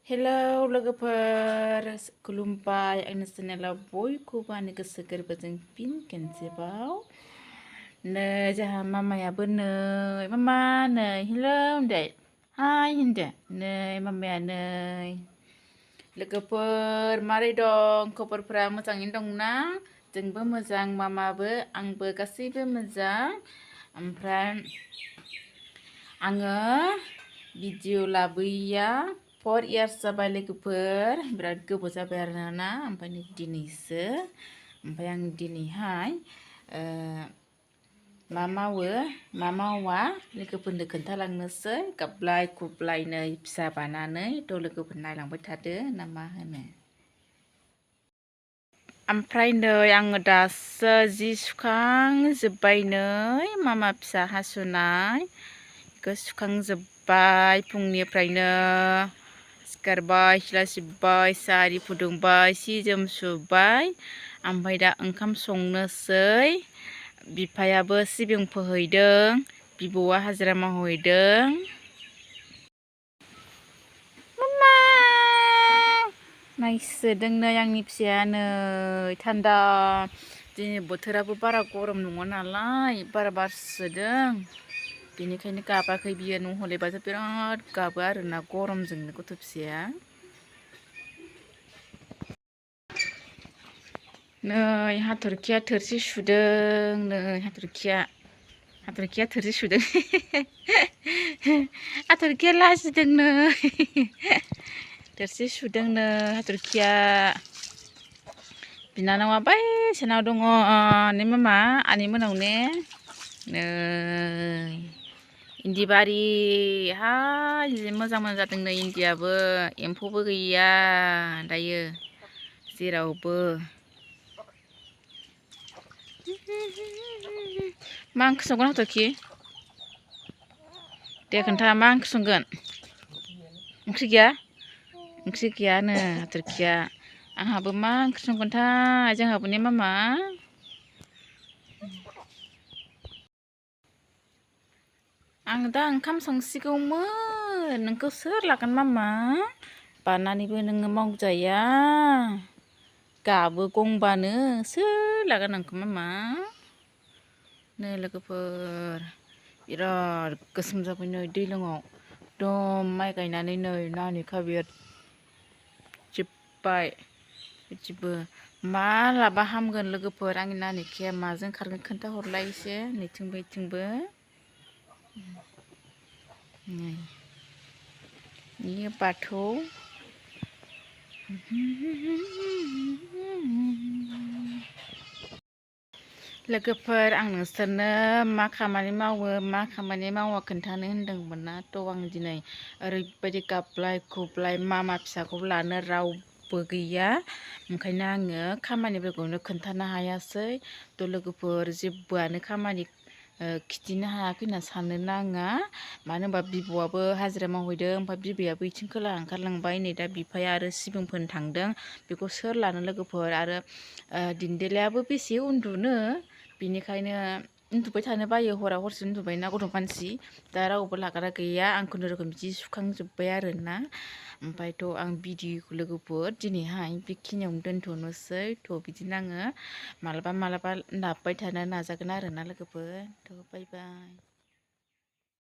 Hello लोगोफोर खुलुमबाय आंनि चेनेलाव बयखौबो आंनि गोसो गोरबोजों फिन खेनसेबाव नै जोंहा मामायाबो नै मामा नै हेलौ होनदो हाय होनदो नै मामाया नै लोगोफोर मारै दं खबरफोरा मोजाङैनो दंना जोंबो मोजां मामाबो आंबो गासैबो मोजां ओमफ्राय आङो भिडिअ लाबोयैया 4 years जाबाय लोगोफोर बिराद गोबाव जाबाय आरोना ओमफ्राय दिनैसो ओमफ्राय आं दिनैहाय मा मावो मा मावा लोगोफोरनो खोन्थालांनोसै गाबलाय खुबलाय नै फिसा बानानै थ' लोगोफोर नायलांबाय थादो ना मा होनो ओमफ्राय नै आङो दासो जि सुखांजोब्बाय नै मामा फिसा हासुनाय बेखौ सुखांजोब्बाय फुंनिफ्रायनो सिखारबाय सिथ्ला सिबबाय साहा आरि फुदुंबाय सि जोम सुबाय ओमफ्राय दा ओंखाम संनोसै बिफायाबो सिबिं फोहैदों बिबौआ हाजिरा मावहैदों मामा नायसोदों नै आंनि फिसाया नै थान्दा दिनै बोथोराबो बारा गरम नङा नालाय बारा बारसोदों बेनिखायनो गाबाखै बियो नहलेबाथ' बिराद गाबो आरोना गरमजोंनो गथ' फिसाया नै हाथरखिया थोरसि सुदों नै हाथरखिया थोरसि सुदों हाथरखिया लाजिदों नै थोरसि सुदों नै हाथरखिया बिनानावा बैसानाव दङ ने मामा आनै मोनाव ने नै इन्दि बारि हाय जि मोजां मोजां जादों नै इन्दियाबो एम्फौबो गैया दायो जेरावबो मा ओंख्रि संगोन हाथरखि दे खोन्था मा ओंख्रि संगोन ओंख्रि गैयानो हाथरखिया आंहाबो मा ओंख्रि संगोनथाय जोंहाबो ने मामा आं दा ओंखाम संसिगौमोन नोंखौ सोर लागोन मामा बानानैबो नोङो मावजाया गाबो गंबानो सोर लागोन नोंखौ मामा नै लोगोफोर बिराद गोसोम जाबाय नै दैज्लाङाव एकदम माइ गायनानै नै नानिखा जोब्बाय बिदिबो मालाबा हामगोन लोगोफोर आंनि नानिखाया माजों खारगोन खोन्थाहरलाय एसे नैथिंबो इथिंबो बेयो बाथौ लोगोफोर आं नोंसोरनो मा खामानि मावो मा खामानि मावा खोन्थानो होनदोंमोन ना थ' आं दिनै ओरैबायदि गाबलाय खुबलाय मामा फिसाखौ लानो रावबो गैया ओंखायनो आङो खामानिफोरखौनो खोन्थानो हायासै थ' लोगोफोर जेबोआनो खामानि खिथिनो हायाखै होनना साननो नाङा मानो होनबा बिबौआबो हाजिरा मावहैदों ओमफ्राय बिबैयाबो इथिं खोलाहा ओंखारलांबाय नै दा बिफाया आरो सिबिं फोनो थांदों बेखौ सोर लानो लोगोफोर आरो दिन्देलायाबो बेसे उन्दुनो बिनिखायनो उन्दुबाय थानो बायो हराव हरसे उन्दुबायना गथ' मानसि दा रावबो लाग्रा गैया आं खुनुरुखुम बिदि सुखांजोब्बाय आरोना ओमफ्रायथ' आं भिडिअखौ लोगोफोर दिनैहाय बेखिनियावनो दोनथ'नोसै थ' बिदिनो आङो मालाबा लाबोबाय थानो नाजागोन आरोना लोगोफोर थ' बाय बाय